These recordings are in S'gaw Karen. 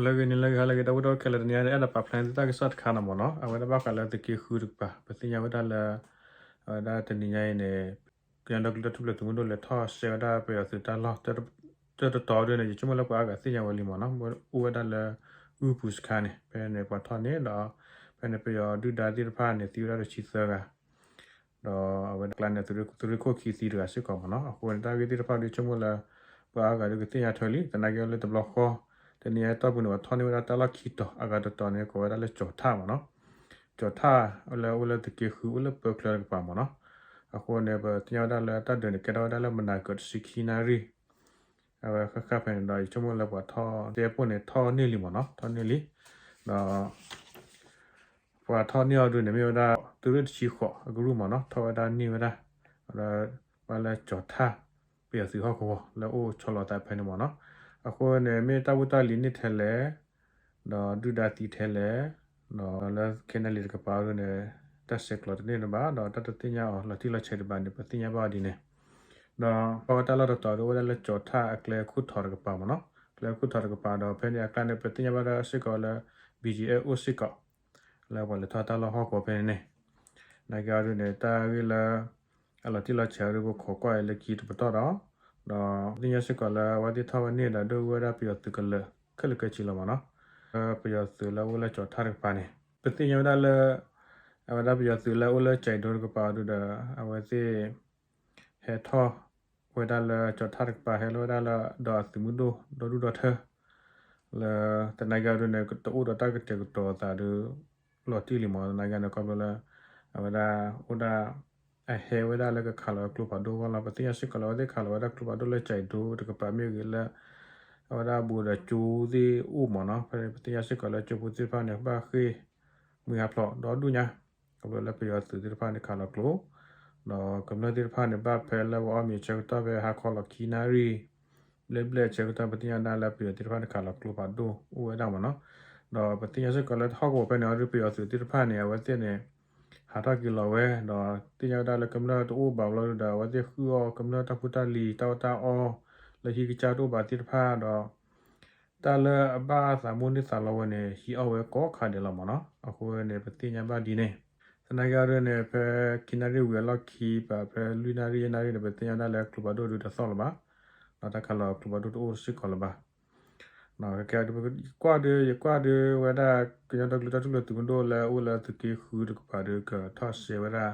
လၢဂ့ၤန့ၣ် လၢဂ့ၤ ဟါလၢဂ့ၤ ဒီပုၢ်ဝဲၢ်ခဲလၢာ် တနံၤအံၤန့ၣ် အဲၣ်ဒိးပာ်ဖျါန့ၢ်သုတၢ်ကစီၣ်တခါန့ၣ်မ့ၢ်နီၤ, အဝဲဒၣ်ဘၣ်ဃးလၢသုးက့ဃုတကပၤ ပသ့ၣ်ညါဝဲဒၣ်လၢ အဝဲဒၣ်တနံၤညါအံၤန့ၣ် ကညီဒီကလုာ်တၢ်ထူၣ်ဖျဲးသုးမုၢ်ဒိၣ်လဲၤထီၣ်စဲဝဲဒၣ်ပယီၤသုးတၢ်လီၢ် တတီၤဒ်န့ၣ် ယဆိကမိၣ်လၢပှၤအါဂၤသ့ၣ်ညါဝဲလံမ့ၢ်နီၤ, အိၣ်ဝဲဒၣ်လၢ ဂုၢ်ပူၤစခါန့ၣ် ဖဲန့ၣ်ပှၤထီၣ်န့ၢ်ဒီး ဖဲန့ၣ်ပယီၤဒုၣ်ဒါသ့ၣ်တဖၣ်န့ၣ် သံဝဲဒၣ်တဆံသၢဂၤ ဒီးအဝဲဒၣ်ကျါန့ၣ် သုးရ့ၣ်ခိၣ်ခံသံတဂၤစ့ၢ်ကီးမ့ၢ်နီၤ, အဃိန့ၣ် တၢ်ဂ့ၢ်သ့ၣ်တဖၣ်ဒုးဆိကမိၣ်လၢ ပှၤအါဂၤဒုးကသ့ၣ်ညါထွဲလံ, သနာ်က့လၢတဘျီဃီ တနံၤအံၤတီၢ်ပူၤန့ၣ် ပှၤထီၣ်န့ၢ်ဝဲဒၣ်တၢ်လီၢ်ခံတီၤ အဂၤတတီၤန့ၣ် ကိးဝဲဒၣ်လၢကၠီၤထၣ်မ့ၢ်နီၤ, ကၠီၤထၣ်လၢအိၣ်လၢသုးက့ဃု အိၣ်လၢပၢချၢတကပၤမ့ၢ်နီၤ, အဃိန့ၣ် ပသ့ၣ်ညါဝဲဒၣ်လၢတၢ်ဒုးန့ၣ် ကဲထီၣ်ဝဲဒၣ်လၢမုၢ်နၤကၢၤတဆံခံနၣ်ရံၣ် အဝဲဃၣ်ဃၣ်ဖဲန့ၣ်ဒီး ယဆိကမိၣ်လၢပှၤထီၣ်တဲပိၢ်န့ၣ် ထီၣ်န့ၢ်လံမ့ၢ်နီၤ, ထီၣ်န့ၢ်လံ, ဒီး ပှၤထီၣ်န့ၢ်အီၤဒုးန့ၣ် မ့ၢ်ဝဲဒၣ် သုးရ့ၣ်တဆံဃိးအကရူၢ်မ့ၢ်နီၤ, ထီၣ်ဝဲဒၣ်န့ၢ်ဝဲဒၣ် ဒီးဘၣ်လၢကၠီၤထၣ် ပယီၤသုးဟီၣ်ကဝီၤ လၢအိၣ်ဆီလီၤသးဖဲန့ၣ်မ့ၢ်နီၤ, အဃိန့ၣ် မ့ၢ်တၢ်ဖိတၢ်လံၤန့ၢ်ထဲလဲၣ်, ဒီးဒုၣ်ဒါသံထဲလဲၣ်, ဒီးလၢခဲနလံၤတကပၤဒုးန့ၣ် တၢ်ဆဲးကျိးတန့ၢ်တဘၣ် ဒီးတၢ်တသ့ၣ်ညါအီၤလီၤတံၢ်လီၤဆဲးဒံးဘၣ်န့ၣ် ပသ့ၣ်ညါဘၣ်အီၤဒ်န့ၣ်, ဒီးထီၣ်ဝဲတၢ်လီၢ်တတီၤဒုး အိၣ်ဝဲဒၣ်လၢကၠီၤထၣ်အကျဲခိၣ်ထီးတကပၤမ့ၢ်နီၤ, ကျဲခိၣ်ထီးတကပၤဒီး ဖဲန့ၣ်အကျါန့ၣ် ပသ့ၣ်ညါဘၣ်တၢ်စ့ၢ်ကီးလၢ ဘံၣ်ကၠံၣ်အဲၣ် အိၣ်စ့ၢ်ကီး လၢပှၤလဲၤထီၣ်တၢ်လီၢ်ဟီၣ်ကဝီၤဖဲန့ၣ်န့ၣ်, နာ်က့အီၤဒုးန့ၣ် တၢ်ဂ့ၢ်လၢ အလီၤတံၢ်လီၤဆဲးအီၤဒုး ပခိးကွၢ်အံၤလၢခံတပတီၢ်ဒီး, ဒီးသ့ၣ်ညါစ့ၢ်ကီးလၢ အဝဲသ့ၣ်ထီၣ်ဝဲန့ၣ်ဒီး ဒိၣ်ဝဲဒၣ်ပယီၤသုးကလၢၤခဲလၢာ်ခဲဆ့လီၤမ့ၢ်နီၤ, လၢပယီၤသုးလၢအအိၣ်လၢကၠီၤထၣ်တကပၤန့ၣ် ပသ့ၣ်ညါဝဲဒၣ်လၢ အဝဲဒၣ်ပယီၤသုးလၢအအိၣ်လၢကၠဲးဒိတကပၤအီၤဒုးဒီး အဝဲသ့ၣ် ဟဲထီၣ်ဝဲဒၣ်လၢကၠီၤထၣ်တကပၤ ဟဲလီၤဝဲဒၣ်လၢဒီးအသုးမုၢ်ဒိၣ်ဒီဒူၣ်ဒီထၢ လၢသနာ်က့အီၤဒုးန့ၣ် တအိၣ်ဒီးတၢ်ကတဲာ်ကတီၤအသးဒုး လီၤတံၢ်လံမ့ၢ် သနာ်က့န့ၣ် ခီဖျိလၢ အဝဲဒၣ်အိၣ်ဒၣ် အဟဲဝဲဒၣ်လၢကခးလီၤဝဲကျိဖးဒိၣ်အဂီၢ်လီၤ. ပသ့ၣ်ညါစ့ၢ်ကီးလၢအဝဲသ့ၣ်ခးလီၤဝဲဒၣ်ကျိဖးဒိၣ်လၢကၠဲးဒိတကပၤမ့ၢ်ဂ့ၤလၢ အဝဲဒၣ်ဘူးဒီးကၠိသ့ၣ်အိၣ်မ့ၢ်နီၤ, ဖဲန့ၣ် ပသ့ၣ်ညါစ့ၢ်ကီးလၢကၠိဖိသ့ၣ်တဖၣ်န့ၣ် ဘၣ်ဃ့ၢ်မှံဟးဖျိးဒီဒူၣ်ညါ ခီဖျိလၢပယီၤသုးသ့ၣ်တဖၣ်န့ၣ်ခးလီၤကျိ ဒီးကမျၢၢ်သ့ၣ်တဖၣ်န့ၣ် ဘၣ်ဖဲလၢပှၤအီၣ်မ့ၤအဆၢကတီၢ်ဖဲဟါခီလီၤခံနၣ်ရံၣ် ဘျဲၣ်ဘျဲၣ်အဆၢကတီၢ် ပသ့ၣ်ညါဒၣ်လၢပယီၤသ့ၣ်တဖၣ်န့ၣ်ခးလီၤကျိဖးဒိၣ်အိၣ်ဝဲဒၣ်မ့ၢ်နီၤ, ဒီးပသ့ၣ်ညါစ့ၢ်ကီးလၢဟီၣ်ကဝီၤဖဲန့ၣ်အီၤဒုး ပယီၤသုးသ့ၣ်တဖၣ်န့ၣ် အဝဲသ့ၣ်န့ၣ် ဟးထီၣ်က့ၤလီၤဝဲ ဒီးသ့ၣ်ညါဝဲဒၣ်လၢကမျၢၢ်တအိၣ်ဘၣ်ဘျီဒုးဒီး အဝဲသ့ၣ်ဃုအီၣ်ကမျၢၢ်တၢ်ဖိတၢ်လံၤ တၢ်အီၣ်တၢ်အီ လၢဟံၣ်ကစၢ်တအိၣ်ဘၣ်သ့ၣ်တဖၣ်ဒီး တၢ်လၢအဘၣ်သးမိၣ်န့ၢ်သးလီဝဲန့ၣ် ဟံးအီၣ်ဝဲကိးခါဒဲးလီၤမ့ၢ်နီၤ, အဃိန့ၣ် ပသ့ၣ်ညါဘၣ်ဒ်န့ၣ်, သနာ်က့အီၤဒုးန့ၣ် ဖဲခံနၣ်ရံၣ်ဝံၤအလီၢ်ခံ ပာ်ဖဲလွံၢ်နၣ်ရံၣ်ယဲၢ်နၣ်ရံၣ်န့ၣ် ပသ့ၣ်ညါဒၣ်လၢကျိဖးဒိၣ်ဒုးတသီၣ်လၢၤဘၣ်, ဒီးတၢ်ခးလီၤကျိဖးဒိၣ်တအိၣ်စ့ၢ်ကီးလၢၤဘၣ် ကဲ ယကွၢ်ဒုး ယကွၢ်ဒုးဝဲဒၣ် ကညီဒီကလုာ်တၢ်ထူၣ်ဖျဲးသုးမုၢ်ဒိၣ်လၢအအိၣ်လၢသုးက့ဃုတကပၤဒုး ကထီၣ်စဲးဝဲဒၣ်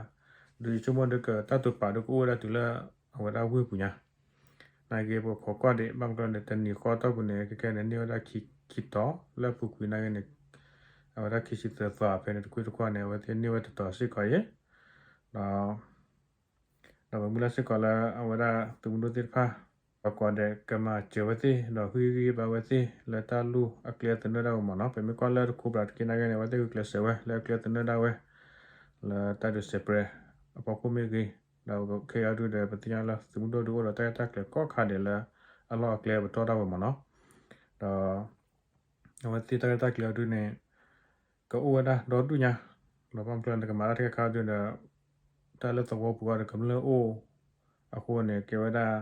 ဒုးယဆိကမိၣ်ဒုးကတၢ်တိာ်ပာ်ဒုးကအိၣ်ဝဲဒၣ်တုၤလၢ အဝဲဒၣ်ဝ့ၢ်ပူၤညါ နာ်က့ ပခိးကွၢ်ဒံး ဘၣ်မနုၤန့ၣ် တနံၤဃီတီၢ်ပူၤန့ၣ် ကဲကဲန့ၣ် န့ၢ်ဝဲဒၣ်ခံတီၤ လၢအပူၤကွံာ်နာ်က့န့ၣ် အဝဲဒၣ်ခံဆံသၢသီဖဲန့ၣ် တကွ့ၢ်တကွၢ်န့ၣ် အဝဲသ့ၣ်န့ၢ်ဝဲတတီၤစ့ၢ်ကီးအံၤ ဒီး ဒီးပမုၢ်လၢ်စ့ၢ်ကီးလၢအဝဲဒၣ်သုးမုၢ်ဒိၣ်သ့ၣ်တဖၣ် ပှၤကိးဂၤဒဲး ကမၤစၢၤဝဲသ့ၣ် ဒီးဟ့ၣ်ဂံၢ်ဘါဝဲသ့ၣ် လၢတၢ်လိၣ်အကျဲသနၢၣ်ဒၣ်ဝဲမ့ၢ်နီၤ, ပမ့ၢ်ကွၢ်လၢတခီပၤတက့ၢ်နာ်က့န့ၣ် အဝဲသ့ၣ်ဂုာ်ကျဲးစၢးဝဲ လၢအကျဲသနၢၣ်ဒၣ်ဝဲ လၢတၢ်ဒုးစဲးပြဲး အဖီခိၣ်မ့ၢ်ဂ့ၤ, ဒီးခဲအံၤဒုးဒီး ပသ့ၣ်ညါလၢသုးမုၢ်ဒိၣ်ဒုးအိၣ်ဒီးတၢ်ရဲၣ်တၢ်ကျဲၤကိးခါဒဲးလၢ အလီၢ်အကျဲပတီၢ်ဒၣ်ဝဲမ့ၢ်နီၤ, ဒီး အဝဲသ့ၣ်တၢ်ရဲၣ်တၢ်ကျဲၤအီၤဒုးန့ၣ် ကအိၣ်ဝဲဒၣ်ဒီဒူၣ်ညါ, ဒီးဘၣ်မနုၤန့ၣ် ကမၤတၢ်တခါခါဒုးဒီး တၢ်လၢသဝီပူၤအီၤဒီးကမျၢၢ်အိၣ်, အဃိန့ၣ် ကဲဝဲဒၣ်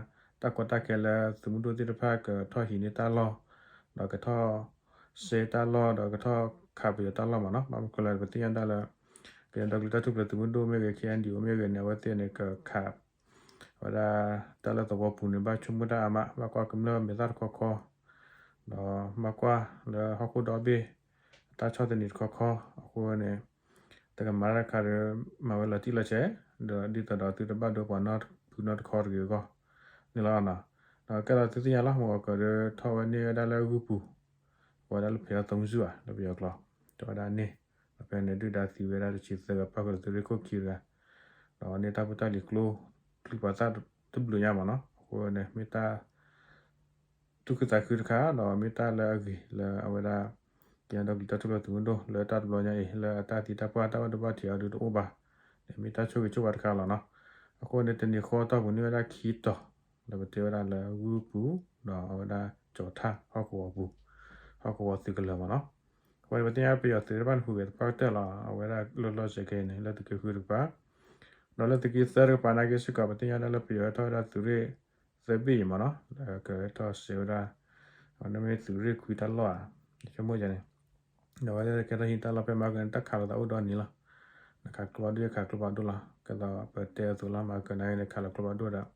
တၢ်ကီတၢ်ခဲလၢသုးမုၢ်ဒိၣ်သ့ၣ်တဖၣ်ကထီၣ်ဟံးန့ၢ်တၢ်လီၢ်, ဒီးကထီၣ်စဲတၢ်လီၢ် ဒီးကထီၣ်ခးပယီၤတၢ်လီၢ်မ့ၢ်နီၤ, ဘၣ်မနုၤလဲၣ် ပသ့ၣ်ညါဒၣ်လၢ ကညီဒီကလုာ်တၢ်ထူၣ်ဖျဲးသုးမုၢ်ဒိၣ်မ့ၢ်ဂ့ၤ ခ့ၣ်အဲၣ်ယူၣ်မ့ၢ်ဂ့ၤန့ၣ် အဝဲသ့ၣ်န့ၣ် ကခး အဝဲဒၣ်တၢ်လၢသဝီပူၤန့ၣ် ဘၣ်ဆိကမိၣ်တၢ်အါမး ဘၣ်ကွၢ်ကမျၢၢ်မဲာ်သၣ်တခီခီ, ဒီးဘၣ်ကွၢ်လၢဟီၣ်ခိၣ်ဒီဘ့ၣ် တၢ်ဆီၣ်သနံးတခီခီ, အဃိန့ၣ် တကမၤတၢ်တခါဒီး မၤဝဲလီၤတံၢ်လီၤဆဲး, ဒီးဒ်သိးဒီးသုတဘၣ်ဒိပှၤနီတဖုနီတခီတဂ့ၤအဂီၢ် န့ၣ်လီၤ. ဒီးကဲဒီးသုသ့ၣ်ညါလီၤ မုၢ်ဂီၤကၢၤဒီးထီၣ်ဝဲန့ၢ်ဝဲဒၣ်လၢဂုၢ်ပူၤ, ကိးဝဲဒၣ်လၢဖဲးအီသုစုဧါ လၢပယီၤကျိာ်, ထီၣ်ဝဲဒၣ်န့ၣ်, ဒီးဖဲန့ၣ်ဒုၣ်ဒါသံဝဲဒၣ်တဆံသၢဂၤ ပၣ်ဃုာ်ဒီးသုးရ့ၣ်ခိၣ်ခံတဂၤ, ဒီးန့ၢ်တၢ်ဖိတၢ်လံၤကျိ ချံပှၤသၣ်တဘျုးညါမ့ၢ်နီၤ, အဃိန့ၣ် မ့ၢ်တၢ် သူၣ်ခုသးခုတခါ ဒီးမ့ၢ်တၢ်လၢအဂ့ၤလၢအဝဲဒၣ် ကညီဒီကလုာ်တၢ်ထူၣ်ဖျဲးသုးမုၢ်ဒိၣ် လၢတၢ်တဘျီညါအံၤ လၢအတၢ်သံတၢ်ပှၢ်တၢ်ဘၣ်ဒိဘၣ်ထံးအီၤဒုးတအိၣ်ဘၣ်န့ၣ် မ့ၢ်တၢ်ဆိၣ်ဂ့ၤဆိၣ်ဝါတခါလီၤနီၤ. အဃိန့ၣ် တနံၤဃီတီၢ်ပူၤန့ၢ်ဝဲဒၣ်ခံတီၤ လၢပတဲဝဲဒၣ်လၢဂုၢ်ပူၤ ဒီးအဝဲဒၣ်ကၠီၤထၣ်ဟီၣ်ကဝီၤပူၤ ဟီၣ်ကဝီၤသုးကလၢၤမ့ၢ်နီၤ. အဃိန့ၣ် ပသ့ၣ်ညါပယီၤသုးတဖၣ်န့ၣ် ဟူးဂဲၤသပှၢ်ကတၢၢ်လီၤ. အဝဲဒၣ်လီၤလီၤဆဲးဆဲးခဲအံၤန့ၣ် လၢသုးက့ဃုတကပၤ ဒီးလၢသုးက့သၢတကပၤနာ်က့စ့ၢ်ကီး ပသ့ၣ်ညါဒၣ်လၢပယီၤဟဲထီၣ်ဝဲဒၣ်သုးရ့ၣ်သၢဘ့ၣ်အံၤမ့ၢ်နီၤ, ကဟဲထီၣ်စဲးဝဲဒၣ် မ့ၢ်သုးရ့ၣ်ခွံတၢ်လီၢ်ဧါ ဆိကမိၣ်ယၤန့ၣ် ဒီးအဝဲသ့ၣ်ကဲထီၣ်ဟံးတၢ်လီၢ်ဖဲမၤကၢန့ၣ် တၢ်ခးလိာ်သးအိၣ်ဒီနံၤလီၤ. နခးကျိဖးဒိၣ် ယခးကျိဖးဒိၣ်လီၤ. ကဲသိးပတဲအသိးလီၤ မၤကၢနာ်က့န့ၣ် ခးလီၤကျိဖးဒိၣ်ဒီး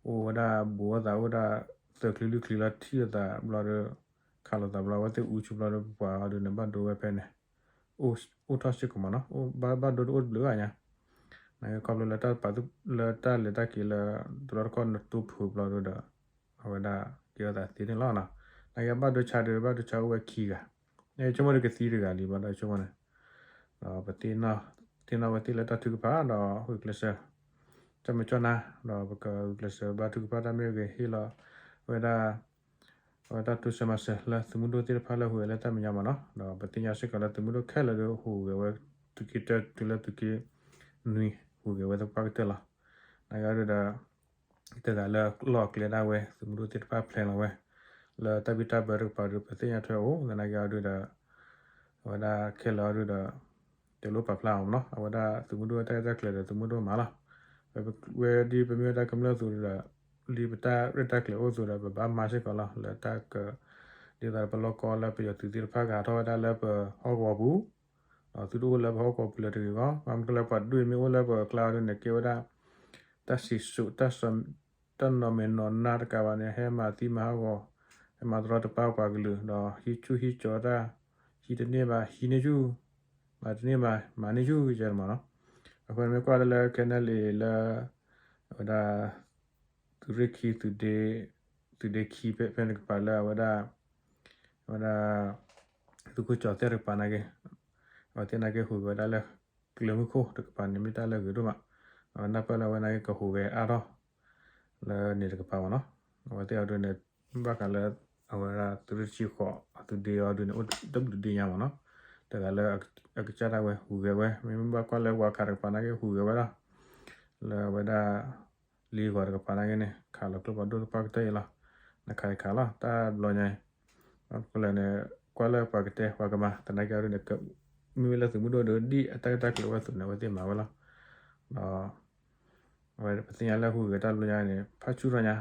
အိၣ်ဝဲဒၣ်ဘူးအသး အိၣ်ဒၣ်သၢချံလွံၢ်ချံလီၤ ထံၣ်အသးဘျီဒီး ခးလိာ်သးဘျီ အဝဲသ့ၣ်အူဆူဘျီဒီး ပပှၤအီၤဒုးန့ၣ် ဘၣ်ဒိဝဲဖဲန့ၣ် အိၣ်ထီၣ်စ့ၢ်ကီးမးနီၤ ဘၣ်ဒိတအိၣ်တဘျုးဘၣ်ညါ နာ်က့ခီဖျိလၢတၢ်ပာ်သူၣ်လၢတၢ်လဲၤတၢ်က့ၤလၢ တဘျီတခီၣ်နတိဖုးဘျီဒီး အဝဲဒၣ်ကဲထီၣ်သးသ့န့ၣ်လီၤ. နာ်က့ဘၣ်ဒိဆါဒီး ဘၣ်ဒိဆါအိၣ်ဝဲခံဂၤ နဆိကမိၣ်ဒီးကသံတဂၤလံဘၣ်ဒီးဆိကမိၣ်န့ၣ် ဒီးပသ့ၣ်နီၣ်ဝဲသ့ၣ်လၢတၢ်ထုကဖၣ်ဒီးဂုာ်ကျဲးစၢး ကၠီၣ်မဲာ်ကၠီၣ်နါ ဒီးပကဂုာ်ကျဲးစၢးဘါထုကဖၣ်တၢ်မ့ၢ်ဂ့ၤ ဟ့ၣ်လီၤဝဲဒၣ် အဝဲတၢ်တိစၢၤမၤစၢၤလၢသုးမုၢ်ဒိၣ်သ့ၣ်တဖၣ်လၢဟူးဂဲၤလၢတၢ်မဲာ်ညါမးနီၤ ဒီးပသ့ၣ်ညါစ့ၢ်ကီးလၢသုးမုၢ်ဒိၣ်ခဲလၢာ်ဒီးဟူးဂဲၤဝဲ သုးက့တၢတုၤလၢသုးက့နွံ ဟူးဂဲၤဝဲသပှၢ်ကတၢၢ်လီၤ. နာ်က့အီၤဒုးဒီး တဂၤလၢလီၢ်ကျဲဒၣ်ဝဲ သုးမုၢ်ဒိၣ်သ့ၣ်တဖၣ်ဖျဲးလီၤဝဲ လၢတၢ်ဘံၣ်တၢ်ဘၢတကပၤဒီး ပသ့ၣ်ညါထွဲအိၣ် သနာ်က့အီၤဒုးဒီး အဝဲဒၣ်ခဲလၢာ်အီၤဒုးဒီး တလိၣ်ပာ်ဖျါအီၤမးနီၤ အဝဲဒၣ်သုးမုၢ်ဒိၣ်ဝဲတၢ်ရဲၣ်တၢ်ကျဲၤဒီးသုးမုၢ်ဒိၣ်မၤလီၤ. ဝဲဒ်ပမ့ၢ်ဝဲဒၣ်ကမျၢၢ်အသိးဒီး ဒ်ပတၢ်ရဲၣ်တၢ်ကျဲၤအိၣ်အသိးဒီး ပဘၣ်မၤစ့ၢ်ကီးလီၤ လၢတၢ်က ဒ်သိးပလီၢ်ကီလၢပယီၤသုးသ့ၣ်တဖၣ်ကဟးထီၣ်ဝဲဒၣ်လၢပဟီၣ်ကဝီၤပူၤ ဒီးသုတအိၣ်လၢပဟီၣ်ကဝီၤပူၤလၢၤတဂ့ၤအဂီၢ် ဘၣ်မနုၤလၢပှၤတဒူၣ်အံၤမ့ၢ်အိၣ်လၢပကျါအီၤဒုးန့ၣ် ကဲဝဲဒၣ် တၢ်စံၣ်စိၤ တၢ်နီၢ်မဲာ်နီၢ်နါတကးဘၣ်န့ၣ် ဟဲမၤသံမၤဟးဂီၤ ဟဲမၤတရီတပါပှၤကလုာ် ဒီးဟံးဆူၣ်ဟံးကၠီၤတၢ် ဟံးတန့ၢ်ဘၣ် ဟံးန့ၢ်ဆူၣ် မၤတန့ၢ်ဘၣ် မၤန့ၢ်ဆူၣ် ယဲမးနီၤ. အဃိန့ၣ်မ့ၢ်ကွၢ်လၢ ခဲနလံ လၢ အဝဲဒၣ် သုးရ့ၣ်ခံ သုးဒ့ခံဖဲန့ၣ်တကပၤလၢအဝဲဒၣ် အဝဲဒၣ် သုးခိၣ်ကၠီၤသဲၣ်တကပၤနာ်က့ အဝဲသ့ၣ်နာ်က့ဟူးဂဲၤဝဲဒၣ်လၢ ကျဲမုၢ်ခိၣ်တကပၤန့ၣ် မ့ၢ်တၢ်လၢအဂ့ၤဒိၣ်မး အဝဲနၢ်ပၢၢ်လၢအဝဲနာ်က့ကဟူးဂဲၤအါထီၣ် လၢန့ၣ်တကပၤမးနီၤ. အဝဲသ့ၣ်အီၤဒုးန့ၣ် ဘၣ်ဃးလၢ အဝဲဒၣ်သုးရ့ၣ်တဆံဃိး အသုးဒ့အီၤဒုးန့ၣ် အိၣ်တဘျုးဒ့ညါမးနီၤ. တဂၤလၢအကစၢ်ဒၣ်ဝဲဟူးဂဲၤဝဲ မ့မ့ၢ်ဘၣ်ကွၢ်လၢဝၤခးတကပၤနာ်က့ဟူးဂဲၤဝဲဒၣ် လၢအဝဲဒၣ် လံဂီၤတကပၤနာ်က့န့ၣ် ခးလီၤကျိဖးဒိၣ်သပှၢ်ကတၢၢ်အံၤလီၤ. နခးတခးလီၤ တၢ်ဘျီညါအံၤ ဘၣ်မနုၤလဲၣ်န့ၣ် ကွၢ်လၢပှၤကတဲ ပှၤကမၤ သနာ်က့အီၤဒုးန့ၣ် မ့မ့ၢ်လၢသုးမုၢ်ဒိၣ်ဒီး ဒ်အတၢ်ရဲၣ်တၢ်ကျဲၤအိၣ်အသိးန့ၣ် အဝဲသ့ၣ်မၤဝဲလီၤ. ဒီး အဝဲပသ့ၣ်ညါလၢဟူးဂဲၤတၢ်တဘျီညါန့ၣ် ဖးဆူၣ်ထီၣ်ညါ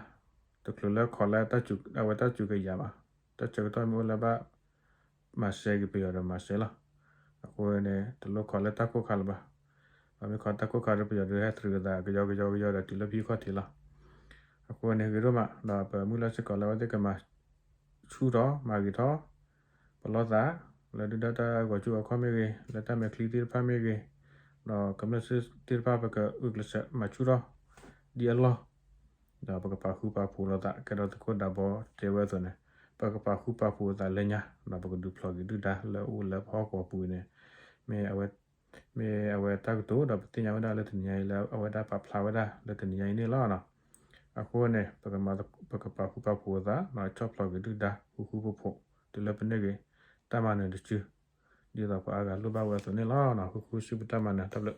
တချုးလၢခီးလၢ အဝဲတၢ်စူၤကယၤဘၣ် တၢ်ဆၢကတီၢ်မ့ၢ်အိၣ်လၢဘၣ် မၤစၢၤက့ၤပယီၤဒီးမၤစၢၤလီၤ. အဃိန့ၣ် တလိၣ်ခီးလၢတၢ်ခိၣ်ခါလၢၤဘၣ်. ပမ့ၢ်ခီးတၢ်ခိၣ်ခါဒီး ပယီၤဒုးဟဲသရံးအသးကယီကယီကယီဒီးတုၤလၢဖံခီၣ်ထံးလီၤ. အဃိန့ၣ်ဂ့ၤဒိၣ်မး ဒီးပမုၢ်လၢ်စ့ၢ်ကီးလၢအဝဲသ့ၣ်ကမၤ ဆူၣ်ထီၣ်မၤဂ့ၤထီၣ် ပလီၢ်သး လၢဒုၣ်ဒါတၢ်ဂီၤကၠူအီခီၣ်မ့ၢ်ဂ့ၤ လၢတၢ်မဲာ်ချံသ့ၣ်တဖၣ်မ့ၢ်ဂ့ၤ ဒီးကမျၢၢ်သ့ၣ်တဖၣ်ပကဂုာ်ကျဲးစၢးမၤဆူၣ်ထီၣ် ဒ်အလီၢ် ဒီးပကပာ်ဃူပာ်ဖိးလိာ်သး ကဲဒီးသုးခိၣ်ဒးဘီတဲဝဲအသိးန့ၣ် ပကပာ်ဃူပာ်ဖိးအသးလၢညါ ဒီးပကဒုးဖျိးက့ၤဒုၣ်ဒါလၢအအိၣ်လၢပဟီၣ်ကဝီၤပူၤန့ၣ် မ့ၢ် မ့ၢ်အဝဲတၢ်ကတိၤဒီးပသ့ၣ်ညါဝဲဒၣ်လၢတနံၤညါအံၤလၢအဝဲဒၣ်ပာ်ဖျါဝဲဒၣ်လၢတနံၤညါအံၤန့ၣ်လီၤ. အဃိန့ၣ် ပကပာ်ဃူပာ်ဖိးအသး ဆီၣ်ဖျိးက့ၤဒုၣ်ဒါဃူဃူဖိးဖိး တုၤလၢပန့ၢ်က့ၤ တၢ်မၤနၢၤတစု ဒ်သိးပှၤအါဂၤလိၣ်ဘၣ်ဝဲအသိးန့ၣ်လီၤ. ဃုဃုစံးဘျုးတၢ်မၤနၢၤ တၢ်ဘျုး